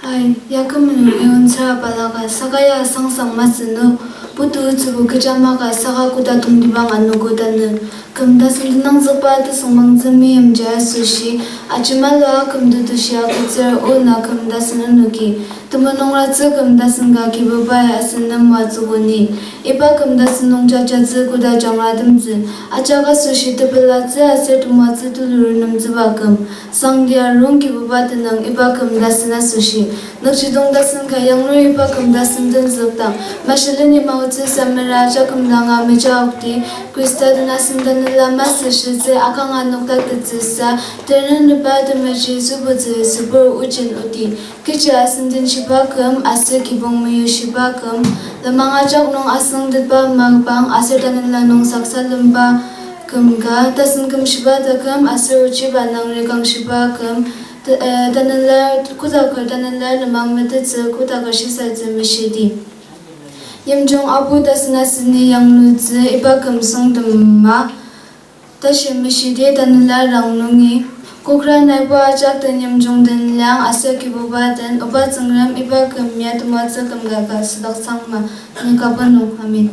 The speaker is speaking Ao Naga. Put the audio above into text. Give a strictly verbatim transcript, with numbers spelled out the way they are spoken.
Ai, ya küm nung yontsüra balaka, saka ya sangsang masü nü, putu tsübu kecha maka saka koda tongtibang anogo tanü. Küm tasen tenangzükba tesüngmangtsü meimchir asoshi, ajemalua küm tetushi agütsür o na küm tasen onoki. Temulung nungratsü küm tasen ka Kibubai asen nem moatsügo ni. Iba küm tasen nung jajatsü koda jangratemtsü. Ajak asoshi tepelatsü aser temoatsü tulu renemtsüba küm. Sangdi arung Kibuba tenüng iba küm tasen asoshi. Nükjidong tasen ka yanglur iba küm tasen tenzükdang, mashilen imaotsü samera ajak kümdanga meja okti, Khrista den asen tanela masü shitsü akanga noktaktettsüsa, tenenepa temeji sübutsü sübur ojin oti. Kechi asen den shiba küm, aser kibong meyushiba küm, lenmang ajak nung asüngtetba mapang, aser tanela nung saksalemba küm ka, tasen küm shiba taküm, aser ochiba nung rikangshiba küm, ta-, eh, tanela, kodaker tanela lenmang metettsü, kodaker shisatsü meshidi. Yimjung apu tasen aseni yanglutsü iba küm süngdema, tashi meshidi tanela rang nungi, kokra naiba ajak den yimjung den liang aser Kibuba den, Oba Tsüngrem iba küm ya temoatsü küm ka ka südaksangma, ni kaba nung. Amen.